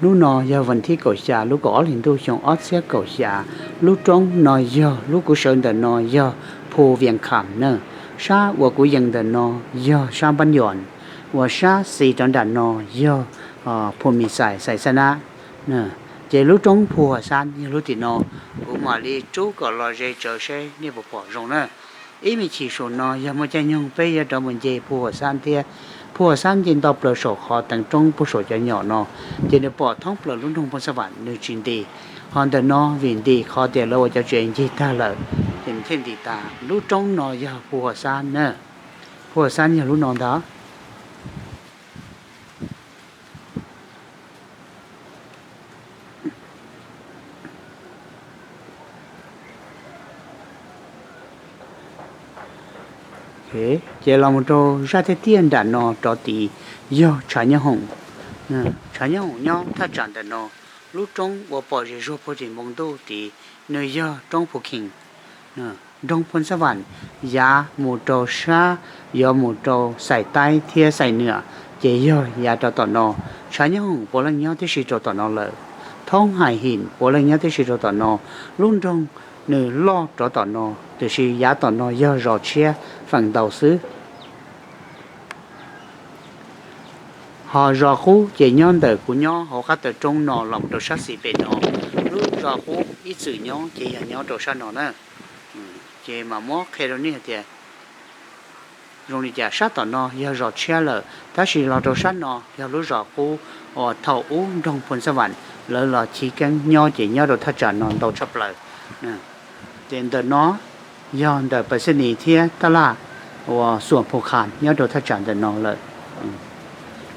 Hnub no yog vas thib kaum xya lub kaum ob hlis ntuj xyoo ob txhiab kaum xya. Lub roob no yog lub kuv sawv ntawm no yog Phu Vias Kham na. Sab uas kuv yees ntawm no yog sab Npab Yuam, uas sab xis rov nram no yog Phu Mis Xais, Xais Xab Nab. Ces lub roob Phu Huas Xab yog lub tim no, kuv mam li rub kom los ze tsawv seb nej puas pom zoo na. Ib me chim saum no yog muaj caij nyoog peb yuav rov mus nce Phu Huas Xab thiab. Phu Huas Xab nce nto plaws saum qhov teev roob puag saum cov nyom no, ces nws pom thoob plaws lub nroog Phoos Xab Vam nws tsis nti. Ho ntawm no vim nti qhov tias lawv ua cov tsev ncig tag lawm, ces nws thiaj nti tas. Lub roob no yog Phu Huas Xab na. Phu Huas Xab yog lub no ntag. Ces los mus rau zaj tiaj tiaj nram no rov tid yog tshav nyob hoom. Tshav nyob hoom nyob thaj tsam ntawm no. Lub roob uas pom zem zuag puag tim npoo ntuj tid, nws yog roob Phu Khees, nroog Phoos Xab Vam, yav mus rau sab, yuav mus rau Xais Taib thiab Xais Nwam, ces yog yav rau tom no. Tshav nyob hoom puav leej nyob tib si rau tom no lawm. Thoob Hais Him puav leej nyob tib si rau tom no. Lub nroog nws loj rau tom no, tiam sis yav tom no yog zos tshiab feem ntau xwb. Ho zos qub ces nyob ntawm kuv nyob hauv qab taw roob no los rau sab xis pem no. Lub zos qub ib txwm nyob ces yog nyob rau sab no na. Ces mam muab qhia rau nej hais tias zoo li cas. Sab tom no yog zos tshiab lawm, tab sis los rau sab no yog lub zos qub uas thaum ub nroog Phoos Xab Vam lawv los chiv keeb nyob, ces nyob rau thaj tsam no ntau tshaj plaws. Ces ntawm no yog ntawm Pas Xis Nis thiab Tab Laj uas xuam Phu Kham nyob rau thaj tsam ntawm no lawm.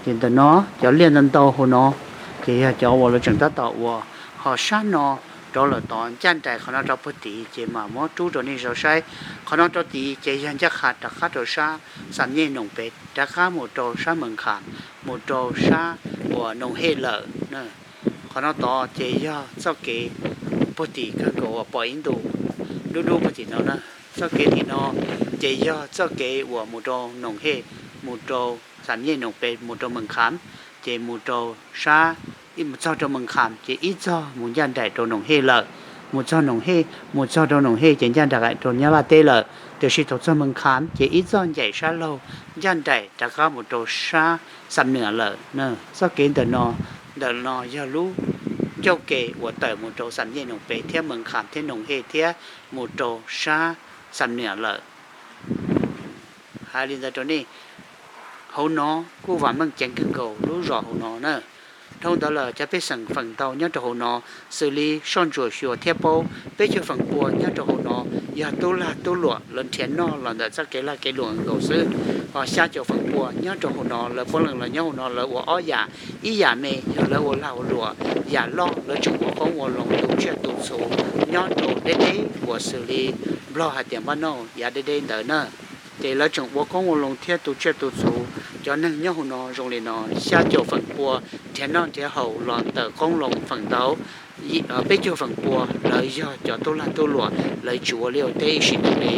Ces ntawm no cov liaj ntau ntau hauv no, ces yog cov uas lawv tseem tab tom ua. Ho sab no rov lawm tod ncaj nraim qhov no rov puag tid, ces mam muab rub rau nej zov saib. Qhov no rau tid ces yog ncaj qha rov qab rau sab Xam Nyej Noom Pes, rov qab mus rau sab Mees Kham, mus rau sab uas Noom Hej lawm. Qhov no tod ces yog txoj kev puag tim kawg nkaus uas pom ib ntu dub dub puag tim no na. Txoj kev tim no ces yog txoj kev uas mus rau Noom Hej, mus rau Xam Nyej Noom Pes, mus rau Mees Kham, ces mus rau sab, mus txog rau Mees Kham ces ib txog mus ncaj nraim rau Noom Hej lawm. Mus txog Noom Hej, mus txog rau Noom Hej ces ncaj nraim rau Nyab Laj teb lawm. Tiam sis thaum txog Mees Kham ces ib txoj ncaim sab laug ncaj nraim rov qab mus rau sab Xam Nwam lawm. Txoj kev ntawm no, ntawm no yog lub ncauj ke uas tawm mus rau Xam Nyej Noom Pes thiab Mees Kham thiab Noom Hej thiab mus rau sab Xam Nwam lawm. Hais li ntawd rau nej, hauv no kuj vam meej ceev kawg nkaus lub zos hauv no na. Dhau ntawd lawm cov pej xeem feem ntau nyob rau hauv no, xws li soj ntsuam xyuas thiab paub, peb caug feem pua nyob rau hauv no yog tub lag tub luam lawv nrhiav noj los ntawm txoj kev lag kev luam nkaus xwb. Ho xya caum feem pua nyob rau hauv no lawv puav leej los nyob hauv no lawv ua ob yam. Ib yam me yog lawv ua lag ua luam, yam loj lawv tseem ua qoob ua loo tu tsiaj tu txhu nyob rau deb deb uas xws li Nplog hais tias npaj nauj yav deb deb ntawd na. Ces lawv tseem ua qoob ua loo thiab tu tsiaj tu txhu. Cov neeg nyob hauv no zoo li no, xya caum feem pua nrhiav noj nrhiav haus los ntawm qoob loo feem ntau. Peb caug feem pua lawv yog cov tub lag tub luam, lawv tsis ua liaj ua teb ib sim neej li,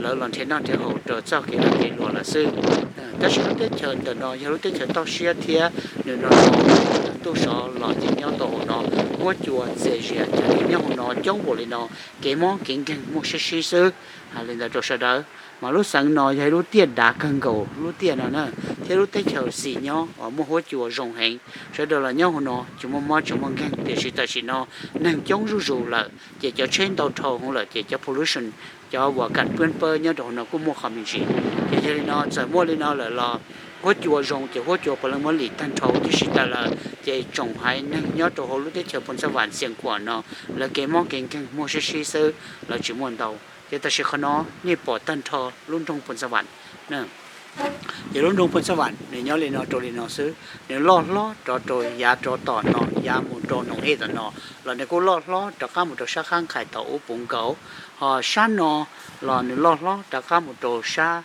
lawv los nrhiav noj nrhiav haus raws txoj kev lag kev luam lawm xwb. Tab sis lub teb chaws ntawm no yog lub teb chaws toj siab thiab nws no ntuj sov los ces nyob tau hauv no, huab cua txias zias ces nyob hauv no coob npaum li no, kev mob kev nkeeg muaj sib sib xwb. Hais li ntawd rau sawv daws, mas lub xeev no yog ib lub tiaj dav kawg nkaus lub tiaj no na, thiab lub teb chaws xis nyob uas muaj huab cua zoo heev. Sawv daws los nyob hauv no tsis muaj mob tsis muaj nkeeg, tiam sis tam sim no neeg coob zuj zus lawm ces cov tsheb ntau dhau hwv lawm ces cov pollution, cov uas kam pab pawb nyob rau hauv no kuj muaj qhov me ntsis. Ces yog li no txawm muaj li no lawm los huab cua zoo ces huab cua puav leej muab lim tag nrho huv tib si tawm lawm, ces tsoom haiv neeg nyob rau hauv lub teb chaws Phoos Xab Vam Xias Khuam no lawv kev mob kev nkeeg muaj sib sib xwb, lawv tsis muaj ntau. Ces tam sim qhov no nej pom tag nrho lub nroog Phoos Xab Vam. Ces lub nroog Phoos Xab Vam nws nyob li no rau li no xwb, nws loj hlob rov rau yav rau tom no yav mus rau Noom Hej tom no, los nws kuj loj hlob rov qab mus rau sab Qab Nqhais tom ub puv nkaus. Ho sab no los nws loj hlob rov qab mus rau sab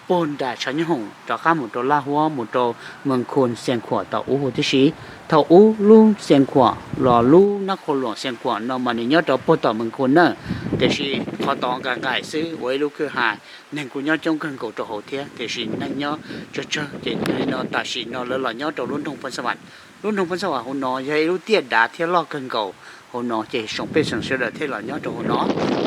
puag nram Tshav Nyob Hoom rov qab mus rau Laj Huab mus rau Mees Khun Xias Khuam tom ub huv tib si. Thaum ub lub Xias Khuam los lub Nab Qhua Luam Xias Khuam no mas nws nyob rau puag tom Mees Khun na, tiam sis qhov tod nqaim nqaim xwb ua ib lub kwj ha, neeg kuj nyob coob kawg nkaus rau hauv thiab tiam sis neeg nyob tsawg tsawg ces yog li no tam sim no lawv los nyob rau lub nroog Phoos Xab Vam. Lub nroog Phoos Xab Vam hauv no yog ib lub tiaj dav thiab loj kawg nkaus. Hauv no ces tsoom pej xeem sawv daws thiaj los nyob rau hauv no.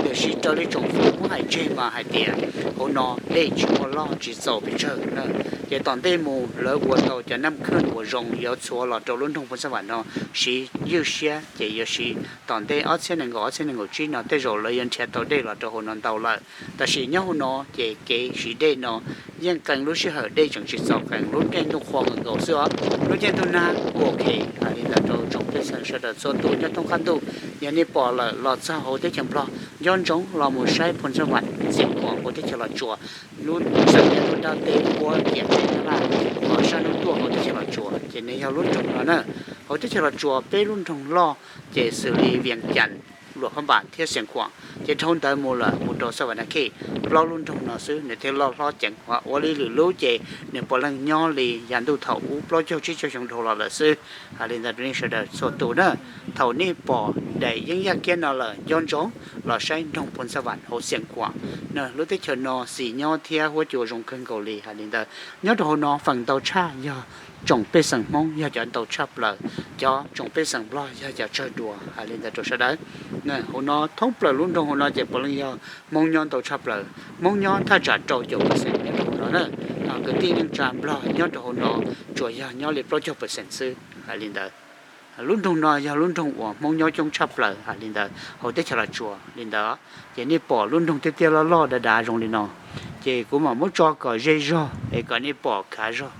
Tiam sis raws li tsoom fwv muab hais tseg mas hais tias hauv no dej tsis muaj loj tsis txaus pes tsawg na. Ces tom ntej mus lawv ua tau cov naj khwj uas zoo yuav txhuav los rau lub nroog Phoos Xab Vam no siv ywj siab, ces yuav siv tom ntej ob txhiab nees nkaum ob txhiab nees nkaum tsib no tej zaum lawv yuav nrhiav tau dej los rau hauv no ntau lawm. Tab sis nyob hauv no ces kev siv dej no yeej qee lub sij hawm dej tseem tsis txaus qee, lub caij ntuj qhua nkaus xwb os. Lub caij ntuj nag kuj ok. Hais li ntawd rau tsoom pej xeem sawv daws txhua tus nyob thoob qab ntuj, yog nej pom lawm los txog hauv teb chaws Nplog, nco ntsoov los mus saib Phoos Xab Vam, Xiav Khuam hauv teb chaws Los Tsuas, lub xeev nyob rau nrab teb puab ciam teb Nyab Laj, los sab hnub tuaj hauv teb chaws Los Tsuas ces nws yog lub nroog no na. Hauv teb chaws Los Tsuas peb lub nroog loj ces xws li Vias Cas, Luam Phab Npas thiab Xiav Khuam, ces dhau ntawd mus lawm mus rau Xab Vam Nas Khej, plaub lub nroog no xwb nws thiaj loj hlob ceev. Ua li lwm lub ces nws puav leej nyob li yav ntuj thaum ub plaub caug tsib caug xyoo dhau los lawm xwb. Hais li ntawd rau nej sawv daws txhua tus na, thaum nej pom daim yeeb yaj kiab no lawm nco ntsoov los saib nroog Phoos Xab Vam hauv Xiav Khuam. Lub teb chaws no xis nyob thiab huab cua zoo kawg nkaus li. Hais li ntawd nyob rau hauv no feem ntau tshaj yog tsoom pej xeem Hmoob yog cov ntau tshaj plaws, cov tsoom pej xeem Nplog yog cov tsawg dua. Hais li ntawd rau sawv daws. Hauv no thoob plaws lub nroog hauv no ces puav leej yog Hmoob nyob ntau tshaj plaws, Hmoob nyob thaj tsam rau caum percent nyob rau hauv no na. Kwv tij neej tsa Nplog nyob rau hauv no tsuas yog nyob li plaub caug percent xwb. Hais li ntawd, lub nroog no yog lub nroog uas Hmoob nyob coob tshaj plaws hais li ntawd hauv teb chaws Los Tsuas li ntawd. Ces nej pom lub nroog tiaj tiaj loj loj dav dav zoo li no, ces kuv mam muab tso kom ze zog es kom nej pom khav zog.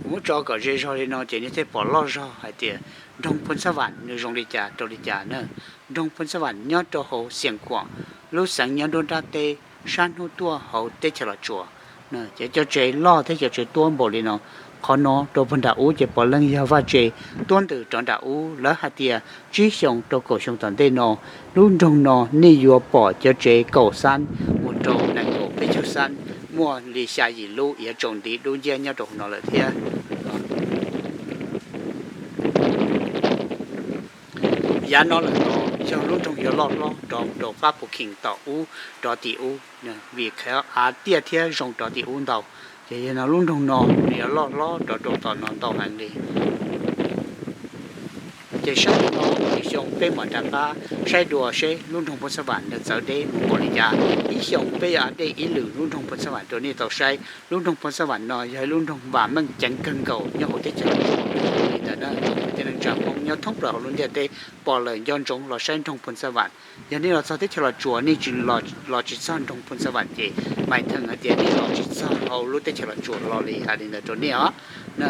Kuv muab tso kom ze zog li no ces nej thiaj pom loj zog hais tias nroog Phoos Xab Vam nws zoo li cas rau li cas na. Nroog Phoos Xab Vam nyob rau hauv Xiav Khuam, lub xeev nyob nruab nrab teb sab hnub tuaj hauv teb chaws Los Tsuas. Ces cov tsev loj thiab cov tsev tuab npaum li no, qhov no rau puag nram ub ces puav leej yog vaj tse tuab ntws rov nram ub. Lawv hais tias tsib xyoo rau kaum xyoo tom ntej no, lub nroog no nej yuav pom cov tsev kaum xab mus rau nees nkaum peb caug xab, muaj li xya yim lub iav tsaus ntiv dub nciab nyob rau hauv no lawm thiab. Yav no lawm no yog lub nroog yuav loj hlob rov rau qab puv kheem tom ub rov tim ub, vim khav av tiaj thiab zoo rov tim ub ntau. Ces yog no lub nroog no nws yuav loj hlob rov rau tom no ntau heev li. Ces sab no ib xyoo peb mam rov qab saib dua seb lub nroog Phoos Xab Vam nws txawv deb mus npaum li cas. Ib xyoos peb yuav ua dej ib lwm lub nroog Phoos Xab Vam rau nej tau saib. Lub nroog Phoos Xab Vam no yog ib lub nroog vam meej ceev kawg nkaus nyob hauv teb chaws Los Tsuas. Li ntawd na, kwv tij neej tsa Hmoob nyob thoob plaws hauv lub ntiaj teb pom lawm nco ntsoov los saib nroog Phoos Xab Vam. Yog nej los txog teb chaws Los Tsuas nej tsis los, los tsis txog nroog Phoos Xab Vam ces mais theem hais tias nej los tsis txog hauv lub teb chaws Los Tsuas los li. Hais li ntawd rau nej os na.